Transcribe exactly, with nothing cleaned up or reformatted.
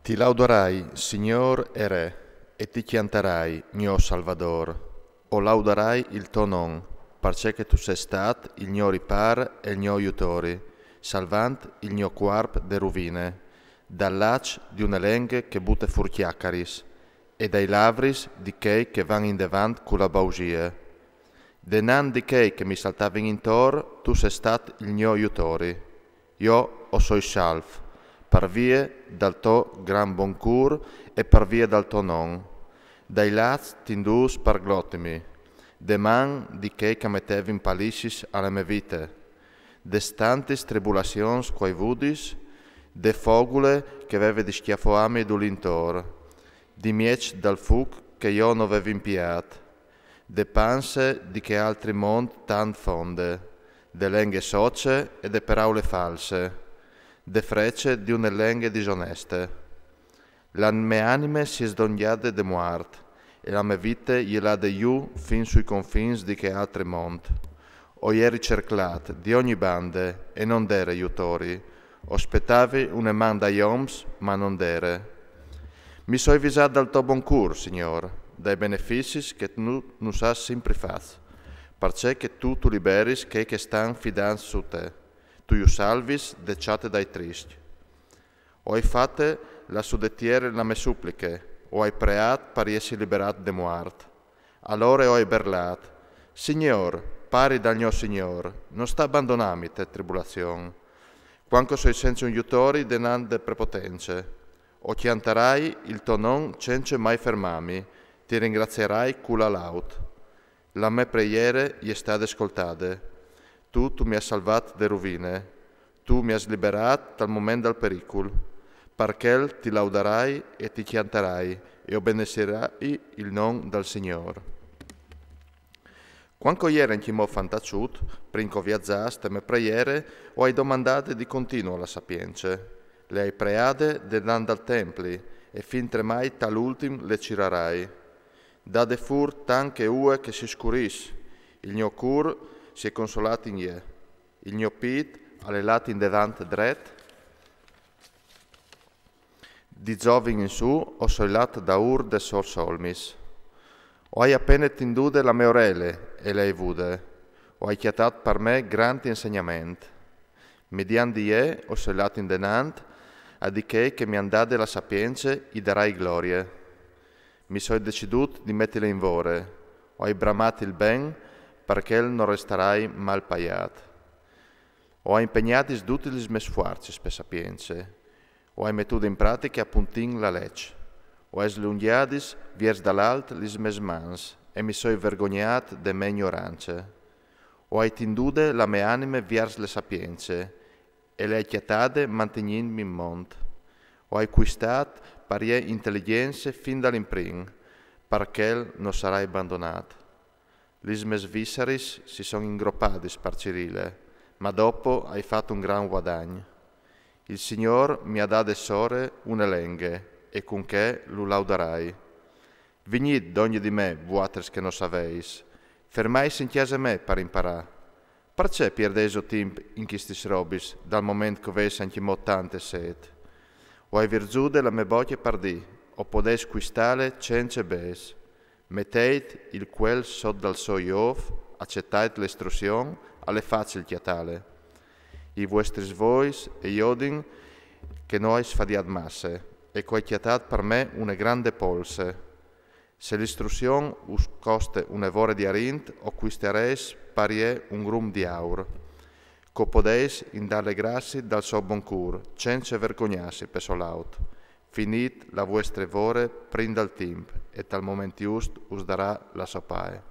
Ti laudarai, Signôr e Re, e ti cjantarai, gno Salvadôr. O laudarai il to non, parcè che tu sês stât il gno ripâr e il gno jutori, salvant il gno cuarp de ruvine, dal laç di une lenghe che bute fûr cjacaris, e dai lavris di chei che van indevant cu la bausie. Denant di chei che mi saltavin intor, tu sês stât il gno jutori. Jo o soi salf, par vie dal to gran bon cûr e par vie dal to non. Dai laç tindûts par glotimi, de man di chei che a metevin palissis a la mê vite, des tantis tribulazions che o ai vudis, de fogule che e veve di scjafoâmi dulintor, di mieç dal fûc che jo no vevi impiât, de panse di chê altri mont tant fonde, de lenghe soce e de peraule false, de frece di une lenghe disoneste. La mê anime si è sdongjade de muart, e la mê vite e je lade jù fin sui confins di chê altri mont. O jeri cerclât di ogni bande e no 'nd ere jutori, o spietavi une man dai oms, ma no 'nd ere. Mi soi visât dal to bon cûr, Signôr, dai beneficis che tu nus âs simpri fats, parcè che tu, tu liberis chei che stan fidants su te, tu ju salvis de cjate dai triscj. O ai fate la su de tiere la mê supliche, o ai preât par jessi liberât de muart. Alore o ai berlât: Signôr, pari dal gno Signôr, no sta bandonâmi te tribulazion. Cuant che o soi cence un jutori denant de prepotence, o cjantarai il to non cence mai fermâmi, ti ringraziarai cu la laud. La mê preiere e je stade scoltade. Tu, tu mi âs salvât de ruvine. Tu mi âs liberât dal moment dal pericul. Par chel ti laudarai e ti cjantarai, e o benedisirai il non dal Signôr. Cuant che o jeri ancjemò fantaçut, prin che o viazàs te mê preiere, o ai domandade di continua la sapience. Le ai preade denant dal templi, e fintremai tal ultin le cirarai. Dade fûr tant che ue che si scurìs, il gno cûr si è consolât in jê. Il gno pît al è lât indevant dret, di zovin in sù o soi lât daûr des sôs olmis. O ai a pene tindude la mê orele e le ai vude. O ai cjatât par me grant insegnament. Midiant di jê o soi lât indenant, a di chei che mi àn dade la sapience i darai glorie. Mi soi decidût di metile in vore, o ai bramât il ben, par chel no restarai mal paiât. O ai impegnadis dutis lis mês fuarcis pe sapience, o ai metude in pratiche a puntin la leç, o ai slungjadis viers dal alt lis mês mans, e mi soi vergognât de mê ignorance. O ai tindude la mê anime viers le sapience, e le ai cjatade mantignintmi in mont. O ai cuistât par jê inteligjence fin dal imprin, par chel no sarai bandonât. Lis mês visseris si son ingropadis par cirîle, ma dopo o ai fat un gran vuadagn. Il Signôr mi à dade sore une lenghe, e cun chê lu laudarai. Vignît dongje di me, vualtris che no saveis, fermaitsi in cjase mê par imparâ. Parcè pierdeis il timp in chestis robis, dal moment che o veis ancjemò tante sêt? O ai vierzude la mê bocje par dî: o podeis cuistâle cence bêçs. Metêt il cuel sot dal so jôf, acetait la istruzion, al è facil cjatâle. I vuestris vôs e jodin che no o ai sfadiât masse, e che o ai cjatât par me une grande polse. Se la istruzion us coste une vore di arint, o cuistareis par jê un grum di aur. Che o podeis indâ le graciis dal so bon cûr, cence vergognâsi pe so laud. Finît la vuestre vore prin dal timp, e tal moment just us darà la so pae.